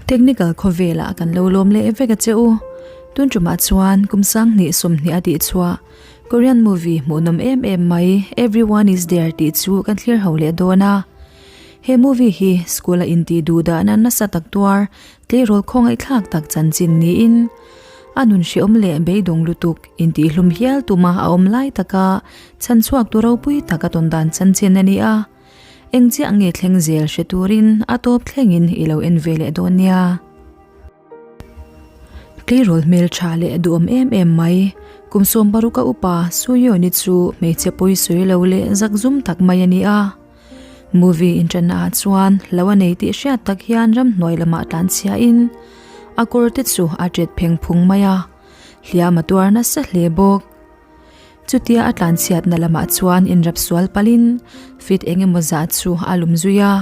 Technical khawvelah kan lo lawm leh vek a che u. Tun tumah chuan kum 20 30 a tih chhuah Korean movie hmuhnawm em em mai Everyone is there tih chu kan thlir ho leh dawn a. He movie hi school a intih duh dahna nasa tak tuar tleirawl khawngaihthlak tak chanchin niin a nun hreawm leh beidawng lutuk intihhlum hial tuma a awm lai taka chhanchhuak tu ropui tak a tawn dan chanchin a ni a. Eng chiah nge thleng zel hre turin a tawp thlengin i lo en ve leh dawn nia. Tleirawl hmel tha leh duhawm em em mai, kum 60 a upa Suyoni chu hmeichhe pawi sawi lo leh zakzum tak mai a ni a. Movie inṭanna ah chuan lo a nei tih hriat tak hian ramhnuai lamah tlan chhiahin a kawr te chu a ṭet pheng phung mai a, hliam a tuar nasa hle bawk. Chutia a tlanchhiatna lamah chuan inrap sual palhin fit eng emaw zah chu a lum zui a,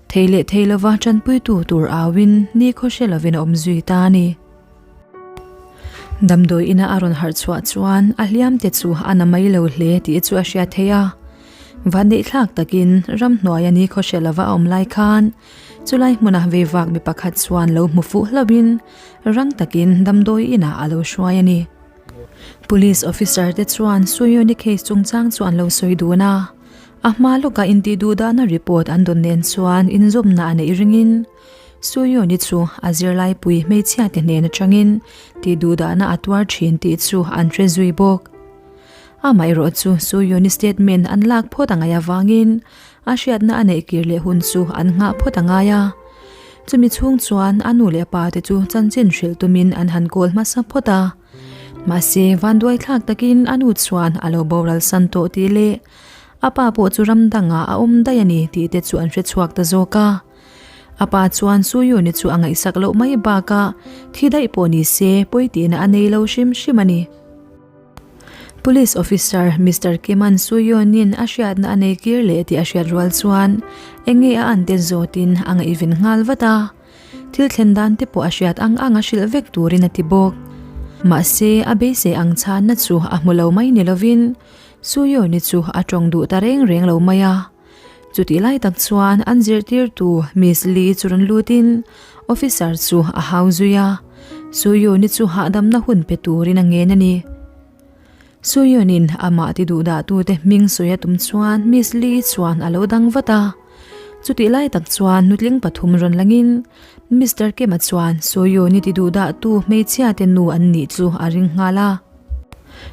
thei leh thei lova tanpuitu tur auin ni khaw hre lovin a awm zui ta a ni. Damdawi ina a rawn harh chhuah chuan a hliam te chu a na mai lo hle tih chu a hriat theih a. Vanneihthlak takin ramhnuaia ni khaw hre lova a awm lai khan chulai hmuna veivak mi pakhat chuan lo hmu fuh hlauhin rang takin damdawi inah a lo hruai a ni. Police officer te chuan Suyoni case chungchang chu an lo sawi dun a, a hma lawka intih duh dahna report an dawn nen chuan inzawmna a neih ringin Suyoni chu a zirlaipui hmeichhia te hnen atangin tih duh dahna a tuar thin tih chu an hre zui bawk. Amaherawh chu Suyoni statement an lak phawt a ngaih avangin a hriatna a neih kir leh hun chu an nghah phawt a ngai a. Chumi chhung chuan a nu leh pa te chu chanchin hrilh tumin an han kawl hmasa phawt a. Mahse, vanduai thlak takin a nu chuan a lo boral san tawh tih leh a pa pawh chu ram dangah a awm daih a ni tih te chu an hre chhuak ta zawk a. A pa chuan Suyuni chu a ngaihsak loh mai bakah thi daih pawh ni se pawi tihna a nei lo hrim hrim a ni. Police officer Mister Kiman Suyunin a hriatna a nei kir leh tih a hriat rual chuan eng nge a an te zawtin a ngaihven nghal vat a. Thil thlen dan te pawh a hriat ang ang a hrilh vek turin a ti bawk. Mahse, a beisei ang chhanna chu a hmu lo mai ni lovin Suyuni chu a tawng duh ta reng reng lo mai a. Chutih lai tak chuan an zirtirtu Miss Lee chu rawn lutin officer chu a hau zui a, Suyun-i chu hahdamna hun pe turin a ngen a ni. Suyun-in amah ti duhdahtute hming sawi a tum chuan Miss Lee chuan a lo dang vat a. Chutih lai tak chuan nutling pathum rawn langin Mister Kim-a chuan Suyun-i ti duhdahtu hmeichhiate nu an nih chu a ring nghal a.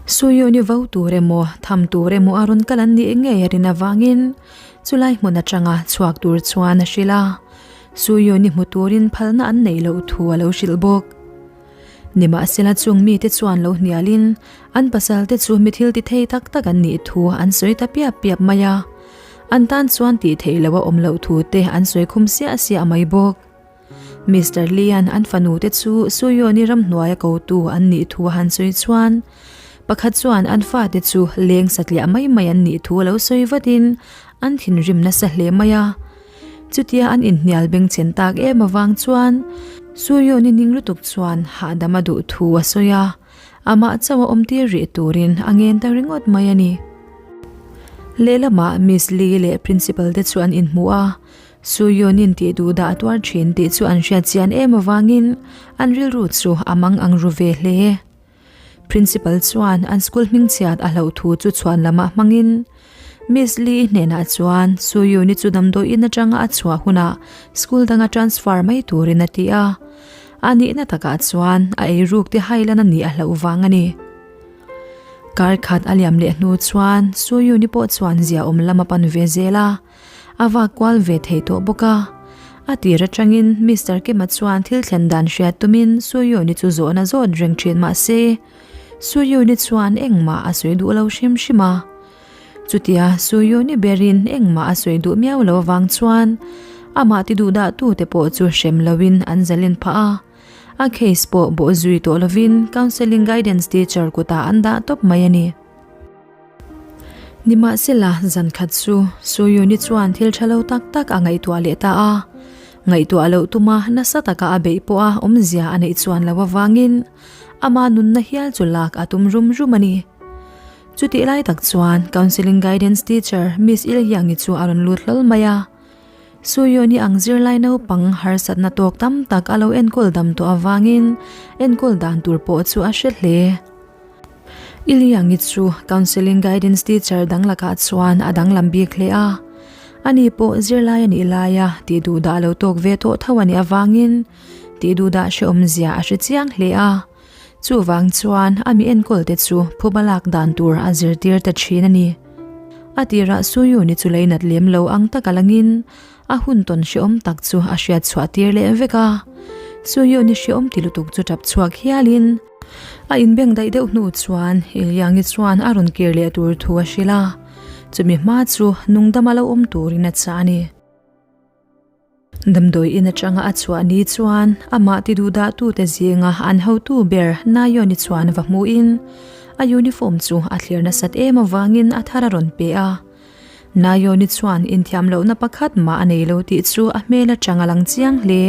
Suyuni vo tur emaw, tham tur emaw a rawn kal an nih ngei a rin avangin chulai hmun atanga chhuak tur chuan a hrilh a. Suyuni hmu turin phalna an neih loh thu a lo hrilh bawk. Nimahsela chung mite chuan lo hnialin an pasalte chu mi thil ti thei tak tak an nih thu an sawi ta piap piap mai a. An tan chuan tih theih loh a awm loh thu te an sawi khum siah siah mai bawk. Mister Lee-a'n an fanu te chu Suyoni ramhnuaia kotu an nih thu a han sawi chuan pakhat chuan an fate chu leng satliah mai mai an nih thu a lo sawi vatin an thinrim nasa hle mai a. Chutia an inhnial bengchhen tak em avang chuan Suyoni ning lutuk chuan hahdam a duh thu a sawi a, amah chauh a awmtir rih turin a ngen ta ringawt mai a ni. Lehlamah Miss Lee leh Principal te chu an inhmu a, Suyunin tih duh dah tuar thin tih chu an hriat chian em avangin an rilru chu a mang ang ru ve hle. Principal chuan an school hmingchhiat a hlauh thu chu chhuan lamah hmangin Miss Lee hnenah chuan Suyuni chu damdawiin atanga a chhuah hunah school danga transfer mai turin a ti a. A nihna takah chuan a eiruk te hailan a nih a hlauh vang a ni. Kar khat a liam leh hnu chuan Suyuni pawh chuan ziaawm lam a pan ve zel a. A vak kual ve thei tawh bawk a. A tir atangin Mister Kima chuan thil thlen dan hriat tumin Suyuni chu zawhna zawt reng thin mah se, Suyuni chuan engmah a sawi duh lo hrim hrim a. Chutia Suyuni berin engmah a sawi duh miau lo avang chuan amah ti duh dah tute pawh chu hrem loin an zalin phah a. A case pawh bawh zui tawh lovin counselling guidance teacher kutah an dah tawp mai a ni. Nimahsela, zan khat chu Suyuni chuan thil tha lo tak tak a ngaihtuah leh ta a. Ngaihtuah loh tuma nasa taka a beih pawha awmzia a neih chuan loh avangin ama nunna hial chu lak a tum rum rum a ni. Chutih lai tak chuan Counselling Guidance Teacher Miss Ilyangi chu a rawn lut hlawl mai a. Suyoni ang zirlai naupang harsatna tawk tam tak a lo enkawl dam tawh avangin enkawl dan tur pawh chu a hre hle. Iliangi chu counselling guidance teacher dang lakah chuan a danglam bik hle a. Ani pawh zirlai a nih laia tih duh dah lo tawk ve tawh tho a nih avangin tih duh dah hrehawmzia a hre chiang hle a. Chuvang chuan a mi enkawl te chu phuba lak dan tur a zirtir ta thin a ni. A tirah Suyuni chu lei nat lem lo ang tak a langin a hun tawn hrehawm tak chu a hriat chhuah tir leh vek a. Suyuni hrehawm ti lutuk chu tap chhuak hialin a inbeng daih deuh hnu chuan Iliangi chuan a rawn kir leh tur thu a hrilh a, chumi hma chu nungdama lo awm turin a chah a ni. Damdawi in atanga a chhuah ni chuan amah ti duhdahtute zinga an hotu ber Nayoni chuan va hmuhin a uniform chu a thlir nasat em avangin a thar a rawn pe a. Nayoni chuan inthiam lohna pakhat mah a nei lo tih chu a hmel atang a lang chiang hle.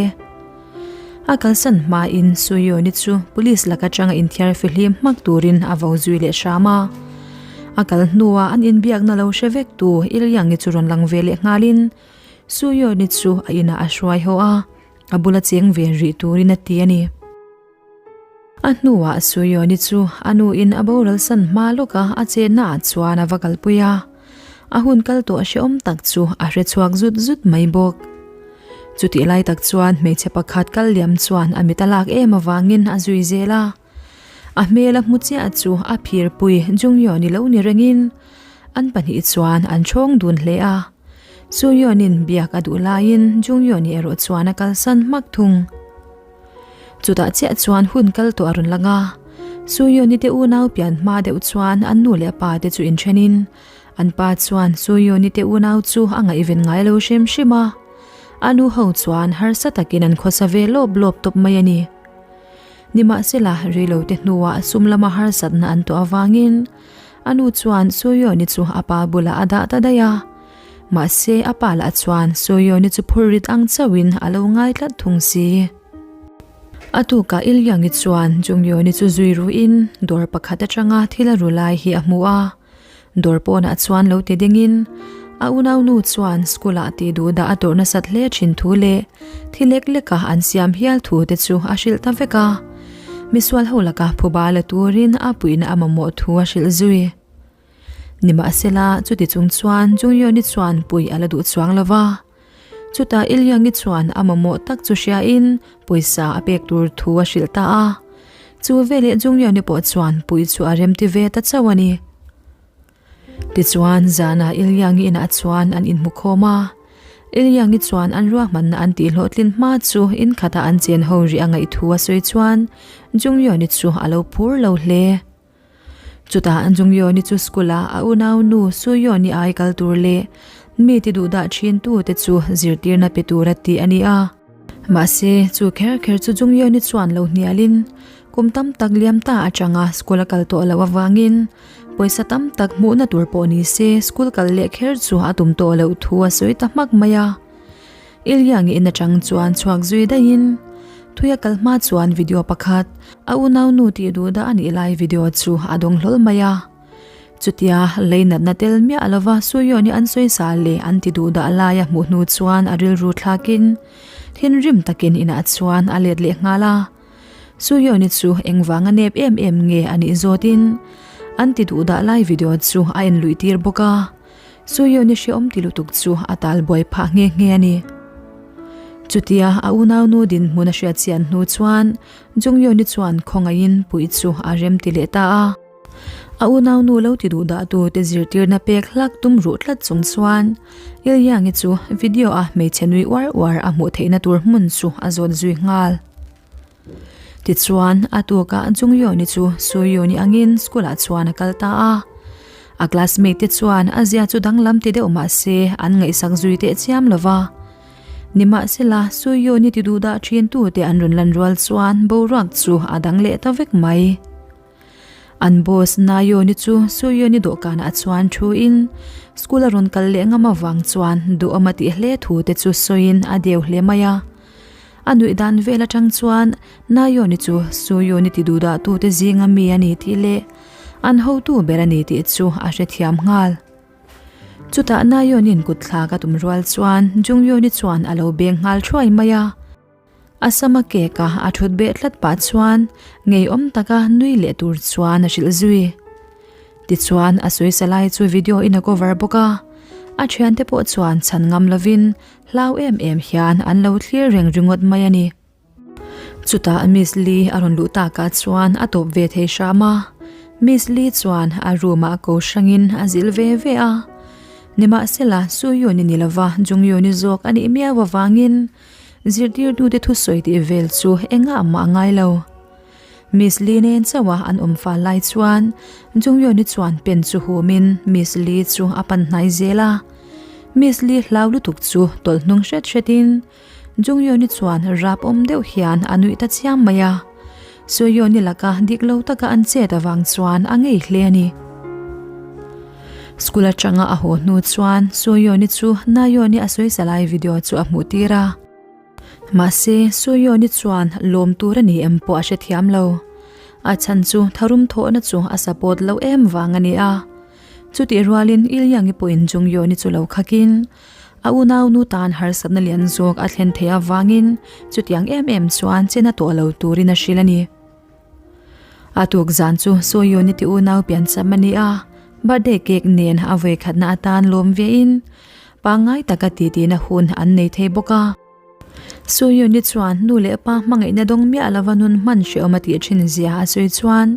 A kalsan hmain Suyoni chu police lak atanga inthiar fihlim hmak turin a vo zui leh hram a. A kal hnuah an inbiakna lo hre vek tu Ilyangi chu rawn lang ve leh nghalin Suyoni chu a inah a hruai haw a, a bula cheng ve rih turin a ti a ni. A hnuah Suyoni chu a nuin a boral san hma lawka a chenna ah chuan a va kalpui a, a hun kal tawh hrehawm tak chu a hre chhuak zut zut mai bawk. Chutih lai tak chuan hmeichhe pakhat kal liam chuan a mit a lak em avangin a zui zel a, a hmel a hmu chiah chu a phirpui Jungyoni lo ni rengin an pahnih chuan an chhawng dun hle a. Suyuanin biak a duh laiin Jungyuani erawh chuan a kalsan hmak thung. Chutah chiah chuan hun kal tawh a rawn lang a, Suyuani te unau pian hma deuh chuan an nu leh pa te chu inthenin an pa chuan Suyuani te unau chu a ngaihven ngai lo hrim hrim a, a nu ho chuan harsa takin an khawsa ve lawp lawp tawp mai a ni. Nimahsela, reilote hnuah sum lama harsatna an tawh avangin A nu chuan Suyoni chu a pa bulah a dah ta daih a, mahse a pa lah chuan Suyoni chu phur rit ang chauhin a lo ngai tlat thung si. A tukah Ilyangi chuan Jungyoni chu zui ruhin dawr pakhat atanga thil a ru lai hi a hmu a, dawr pawnah chuan lo ti dingin a unaunu chuan school ah tih duh dah a tawrh nasat hle thin thu leh thi lek leka an siam hial thu te chu a hrilh ta vek a. Misual ho laka phuba la turin a puihna a mamawh thu a hrilh zui. Nimahsela, chuti chung chuan Jungyoni chuan pui a la duh chuang lo va. Chutah Ilyangi chuan a mamawh tak chu hriain pawisa a pek tur thu a hrilh ta a. Chu veleh Jungyoni pawh chuan pui chu a remti ve ta chauh a ni. Tichuan, zanah Ilyangi inah chuan an inhmu khawm a. Ilyangi chuan an ruahmanna an tihhlawhtlin hma chu in khatah an chen ho rih a ngaih thu a sawi chuan Jungyoni chu a lo phur lo hle. Chutah Jungyoni chu school-ah a unaunu Suyoni ai kal tur leh mi ti duhdah thin tute chu zirtirna pe tura tih a ni a. Mahse, chu kher kher chu Jungyoni chuan lo hnialin kum tam tak liam ta atanga school a kal tawh loh avangin Pawisa tam tak hmuhna tur pawh ni se school kal leh kher chu a tum tawh loh thu a sawi ta hmak mai a. Ilya nge in atang chuan chhuak zui daihin thui a kal hma chuan video pakhat a unau nu tih duh dah a nih lai video chu a dawng hlawl mai a. Chutia lei natna tel miah lova Suyoni an sawisa leh an ti duh dah lai a hmuh hnu chuan a rilru thlakin thinrim takin inah chuan a let leh nghal a. Suyoni chu engvanga nep em em nge a nih zawtin an ti duh dah lai video chu a en luih tir bawk a, Suyoni hrehawm ti lutuk chu a tal buai phah nghe nghe a ni. Chutia a unaunu dinhmun a hriat chian hnu chuan Jungyoni chuan khawngaihin puih chu a rem ti leh ta a. A unaunu lo ti duh dah tu te zirtirna pek hlak tum ruh tlat chung chuan Ilyangi chu video a hmeichhe nui uar uar a hmuh theihna tur hmun chu a zawt zui nghal. Tichuan a tukah Jungyoni chu Suyoni angin school ah chuan a kal ta a. A classmate te chuan a zia chu danglam ti deuh mah se an ngaihsak zui teh chiam lo va. Nimahsela Suyoni ti duh dah thin tu te an rawn lan rual chuan boruak chu a dang leh ta vek mai. An boss Nayoni chu Suyoni dawhkanah chuan thuin school a rawn kal leh ngam avang chuan duhawm a tih hle thu te chu sawiin a deu hle mai a. A nuih dan vel atang chuan Nayoni chu Suyoni ti duhdah tute zinga mi a ni tih leh an hotu ber a ni tih chu a hrethiam nghal. Chutah Nayeon-in kut thlak a tum rual chuan Jungyeon-i chuan a lo beng nghal thuai mai a. A sama cake a a thut beh tlat pah chuan ngeiawm taka nui leh tur chuan a hrilh zui. Tichuan a sawi lai chu video in a cover bawk a, a thiante pawh chuan chhan ngam lovin hlau em em hian an lo thlir reng ringawt mai a ni. Chutah Miss Lee a rawn luh takah chuan a tawp ve thei hram a, Miss Lee chuan a room ah ko hrangin a zilh ve ve a. Nimahsela Suyun-i ni lova Jungyun-i zawk a nih miau avangin Zirtirtute thusawi tih vel chu engah mah a ngai lo. Miss Lee nen chauha an awm fal lai chuan Jungyeon-i chuan pen chu humin Miss Lee chu a pan hnai zel a. Miss Lee hlau lutuk chu tawlh hnung hret hretin Jungyeon-i chuan rap awm deuh hian a nuih ta chiam mai a. Suyeon-i laka dik lo taka an chet avang chuan a ngei hle a ni. School atanga a haw hnu chuan Suyeon-i chu Nayeon-i a sawi sa lai video chu a hmuh tir a. Mahse, Suyeon-i chuan lawm tur a ni em pawh a hrethiam lo. A chhan chu tharum thawhna chu a support lo em vang a ni a. Chutih rualin Ilyang-i pawhin Jungyeon-i chu lo khakin a unau nu tan harsatna lian zawk a thlen theih avangin chutiang em em chuan chen a tawh lo turin a hrilh a ni. A tuk zan chu Soyun-i ti unau piancham a ni a, birthday cake nen a vawi khatna atan lawm vein pangngai taka titihna hun an nei thei bawk a. Soyun-i chuan nu leh pa hmangaihna dawng miah lova nun hman hrehawm a tih thin zia a sawi chuan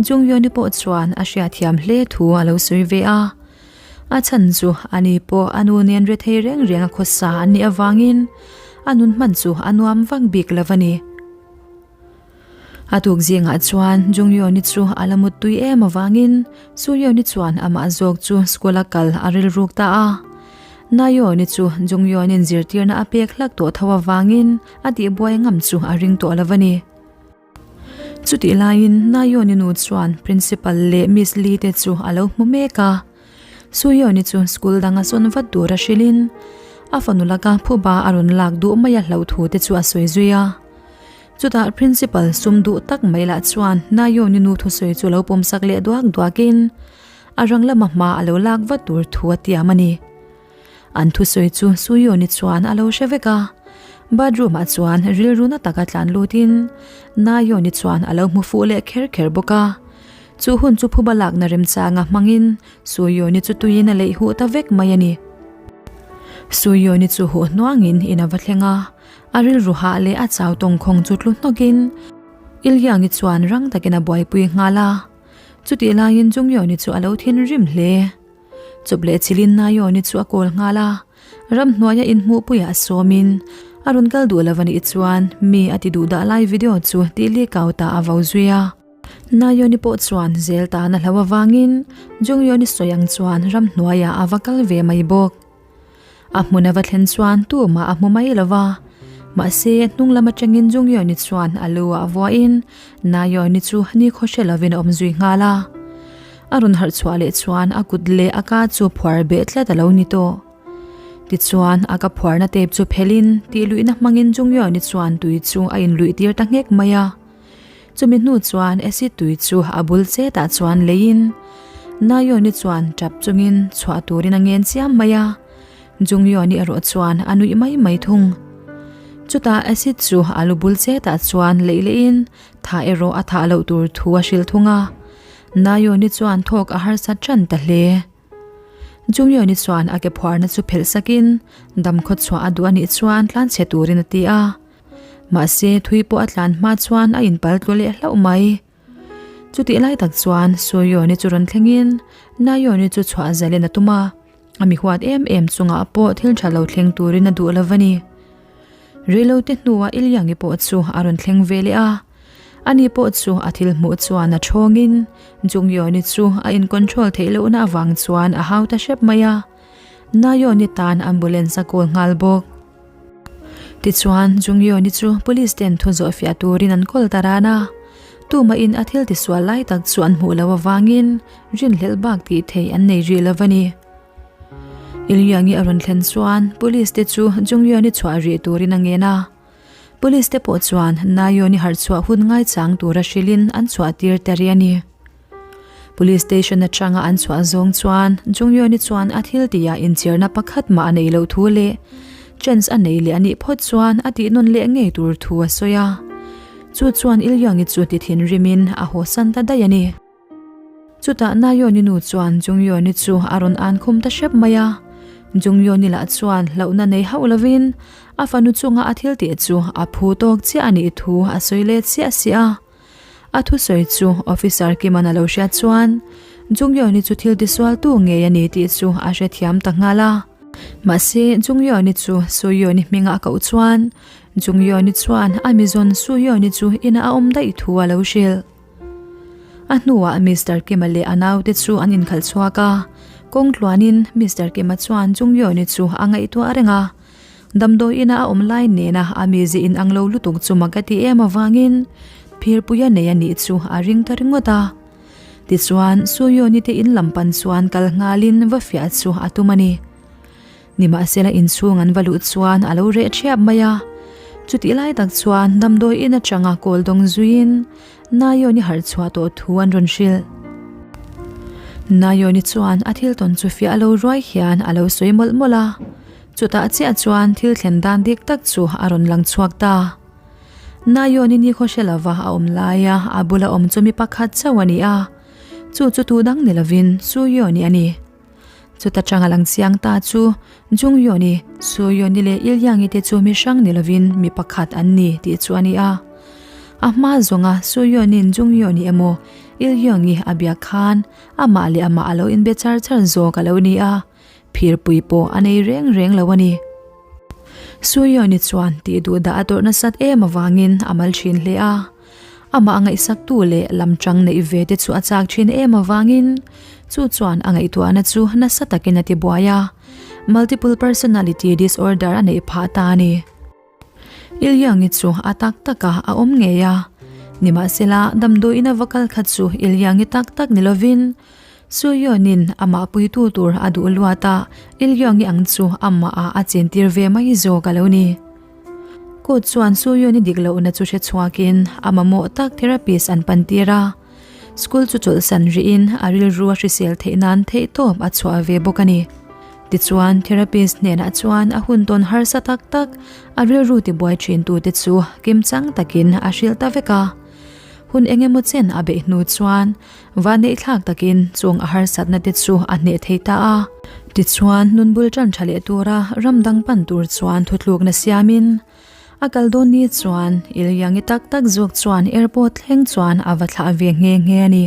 Jungyeon-i pawh chuan a hriatthiam hle thu a lo sawi ve a. A chhan chu ani pawh a nu nen rethei reng reng a khawsa an nih avangin a nun hman chu a nuam vak bik lo a ni. A tuk zingah chuan Jungyeon-i chu a la muttui em avangin Suyeon-i chuan amah zawk chu school a kal a rilruk ta a. Nayeon-i chu Jungyeon-in zirtirna a pek hlak tawh tho avangin a tihbuai ngam chu a ring tawh lo a ni. Chutih laiin Nayeon-i nu chuan Principal leh Miss Lee te chu a lo hmu mek a. Suyeon-i chu school danga sawn vat tur a hrilhin a fanu laka phuba a rawn lak duh mai a hlauh thu te chu a sawi zui a. Chutah Principal sum duh tak mai lah chuan Nayeon-i nu thusawi chu lo pawmsak leh duak duakin a rang lama hma a lo lak vat tur thu a tiam a ni. An thusawi chu Suyeon-i chuan a lo hre vek a, bathroom ah chuan rilru na taka tlan lutin Nayeon-i chuan a lo hmu fuh leh kher kher bawk a. Chu hun chu phuba lakna remchanga hmangin Suyeon-i chu tuiin a leih huh ta vek mai a ni. Suyeon-i chu huh hnuangin in a va thleng a. A rilru hah leh a chau tawngkhawng chu tlu hnawkin Ilhiangi chuan rang takin a buaipui nghal a. Chutih laiin Chungyawni chu a lo thinrim hle. Chawp leh chilin Nayawni chu a kawl nghal a, ramhnuaia inhmuhpuiah sawmin a rawn kal duh lo a nih chuan mi a ti duh dah lai video chu tih li kau ta a vo zui a. Nayawni pawh chuan zel tan a hlo avangin Chungyawni sawi ang chuan ramhnuaiah a va kal ve mai bawk. A hmun a va thlen chuan tumah a hmu mai lo va, mahse hnung lam atangin Jungyeon-i chuan a lu ah vuahin Nayeon-i chu nikhaw hre lovin a awm zui nghal a. A rawn harh chhuah leh chuan a kut leh a ka chu phuar beh tlat a lo ni tawh. Tichuan a ka phuarna tape chu phelhin tih luihna hmangin Jungyeon-i chuan tui chu a inluih tir ta nghek mai a. Chumi hnu chuan acid tui chu a bul chetah chuan leiin Nayeon-i chuan tap chungin chhuah turin a ngen chiam mai a, Jungyeon-i erawh chuan a nuih mai mai thung. Chutah acid chu a lu bul chetah chuan leih lehin thah erawh a thah loh tur thu a hrilh thung a, Nayeon-i chuan thawk a harsat tan ta hle. Jungyeon-i chuan a ke phuarna chu phelh sakin damkhaw chhuah a duh anih chuan tlanchhe turin a ti a. Mahse, thui pawh a tlan hma chuan a inpal tlu leh hlauh mai. Chutih lai tak chuan Suyoni chu rawn thlengin Nayoni chu chhuah zalen a tum a, a mi huat em em chungah pawh thil tha lo thleng turin a duh lo va ni. Reilote hnuah Ilyangi pawh chu a rawn thleng ve leh a, ani pawh chu a thil hmuh chuan a thawngin Jungyoni chu a in-control theih lohna avang chuan a hau ta hrep mai a, Nayoni tan ambulance a call nghal bawk. Tichuan, Jungyeon-i chu police ten thu zawh fiah turin an kawl ta ran a. Tumahin a thil tisual lai tak chu an hmuh loh avangin rinhlelh bak tih theih an nei rih lo a ni. Ilyangi a rawn thlen chuan police te chu Jungyeon-i chhuah rih turin a ngen a. Police te pawh chuan Nayeon-i harhchhuah hun ngaichang tura hrilhin an chhuah tir ta rih a ni. Police station atanga an chhuah zawng chuan Jungyeon-i chuan a thil tihah inchirna pakhat mah a neih loh thu leh chance a nei leh a nih phawt chuan a tih nawn leh ngei tur thu a sawi a. Chu chuan Ilyoung-i chu ti thinrimin a haw san ta daih a ni. Chutah Nayeon-i nu chuan Jungyeon-i chu a rawn an khum ta hrep mai a. Jungyeon-i lah chuan hlauhna nei hauh lovin a fanu chunga a thil tih chu a phu tawk chiah a nih thu a sawi let siah siah a. A thusawi chu Officer Kiman a lo hriat chuan Jungyeon-i chu thil tisualtu ngei a ni tih chu a hrethiam ta nghal a. Mahse, Jungyeon-i chu Soo-yeon-i hminga a koh chuan Jungyeon-i chuan a mizawn Soo-yeon-i chu inah a awm daih thu a lo hrilh. A hnuah Mister Kima leh a naute chu an inkhalh chhuak a, kawng tluanin Mister Kima chuan Jungyeon-i chu a ngaihtuah reng a. Damdawi ina a awm lai nena a mizi in ang lo lutuk chu mak a ti em avangin phirpuia nei a nih chu a ring ta ringawt a. Tichuan, Suyoni te in lam pan chuan kal nghalin va fiah chu a tum a ni. Nimahsela inchhung an va luh chuan a lo reh thiap mai a. Chutih lai tak chuan damdawi in atanga kawl dawng zuiin Nayoni harh chhuah tawh thu an rawn hrilh. Nayoni chuan a thil tawn chu fiah lo ruai hian a lo sawi mawlh mawlh a. Chutah chiah chuan thil thlen dan dik tak chu a rawn lang chhuak ta. Nayoni ni khaw hre lova a awm laia a bula awm chu mi pakhat chauh a ni a, chu chu tu dang ni lovin Suyoni a ni. Chuta tanga lang chiang ta chu Jungyoni, Suyoni leh Ilyangi te chu mi hrang ni lovin mi pakhat an ni tih chu a ni a. A hma zawnga Suyoni'n Jungyoni emaw Ilyangi a biak khan amah leh amah a lo inbe char char zawk a lo ni a. Phirpui pawh a nei reng reng lo a ni. Suyoni chuan tih duh dah a tawrh nasat em avangin a mal thin hle a. Amah a ngaihsaktu leh lam chang neih ve te chu a chak thin em avangin chu chuan a ngaihtuahna chu nasa takin a ti buai a, multiple personality disorder a neih phah ta a ni. Ilyangi chu a tak takah a awm ngei a, nimahsela damdawiin a va kal kha chu Ilyangi tak tak ni lovin Suyawnin amah puitu tur a duh luat a, Ilyangi ang chu amahah a chentir ve mai zawk a lo ni. Court chuan Suyawni dik lohna chu hre chhuakin a mamawh tak therapist an pantir a, school chu chawlhsan rihin a rilru a hrisel theih nan theihtawp a chhuah ve bawk a ni. Tichuan, therapist hnenah chuan a hun tawn harsa tak tak a rilru tibuai thin tute chu kimchang takin a hrilh ta vek a. Hun eng emaw chen a beih hnu chuan vanneih thlak takin chung a harsatna te chu a hneh thei ta a. Tichuan, nun bul tan tha leh tura ram dang pan tur chuan thutlukna siamin a kal dawn ni chuan Ilyangi tak tak zawk chuan airport thleng chuan a va thlah ve nghe nghe a ni.